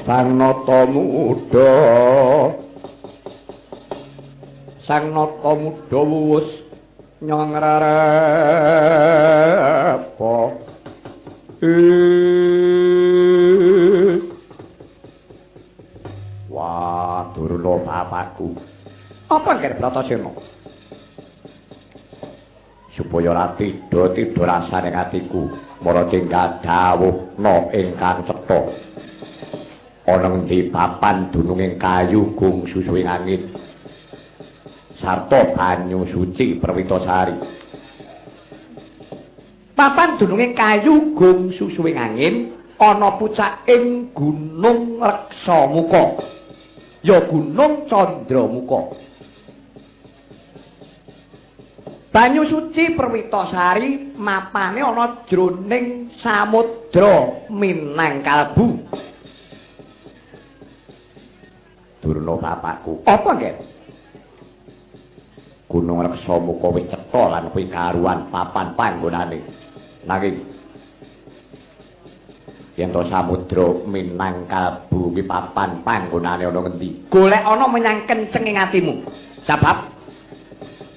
Sang Nata Muda. Sang Nata Muda wuwus nyong rerepa. Wah, Durna bapakku. Apa ngger Bratasena? Supaya ora tidha-tidha rasane atiku, mara tinggal dawuhna ingkang cetha. Ana ngendi papan dununging kayu gung susuhing angin sarta banyu suci Perwitasari. Papan dununging kayu gung susuhing angin ana pucaking Gunung Reksamuka. Ya Gunung Candramuka. Banyu suci Perwitasari mapane ana jroning samudra Minangkalbu. Durna bapakku. Apa nggih? Gunung Reksamuka wis cetha lan kuwi karuan papan panggonane. Nanging yen to samudra Minangkalbu kuwi papan panggonane ana ngendi? Golek ana menyang kencenging atimu. Sebab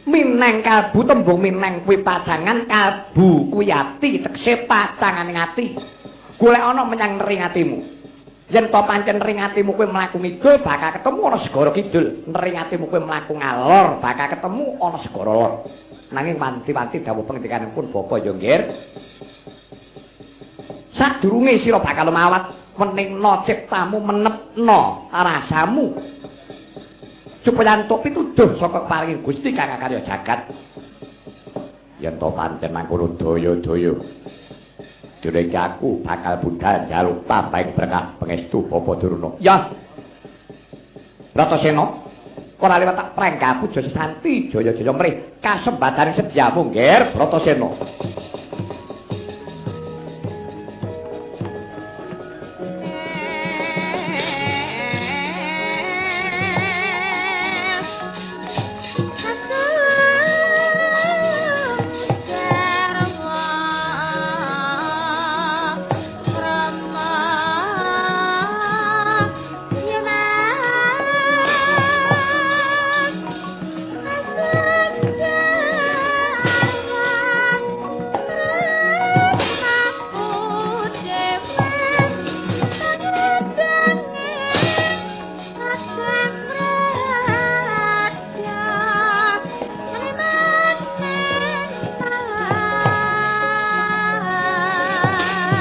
Minangkalbu tembung minang kuwi pacangan, kalbu kuwi ati, tegese pacangane ati. Golek ana menyang nering atimu. Yen to pancen ring atimu kuwi mlaku ngidul bakal ketemu ana segara kidul, nering atimu kuwi mlaku ngalor bakal ketemu ana segara lor. Nanging wanti-wanti dawuh pengendikanipun bapa ya nggih. Sadurunge sira bakal mawat weningna ciptamu, menepna rasamu. Supaya entuk pituduh saka paringing Gusti kang akarya jagat. Yen to pancen mangkono daya-daya. Dene iki aku bakal budhal njaluk tambahing berkah pangestu Bapa Durna. Ya. Bratasena, ora liwat tak prengka puja sesanti jaya-jaya mrih kasembadane sedyamu, Ngger Bratasena.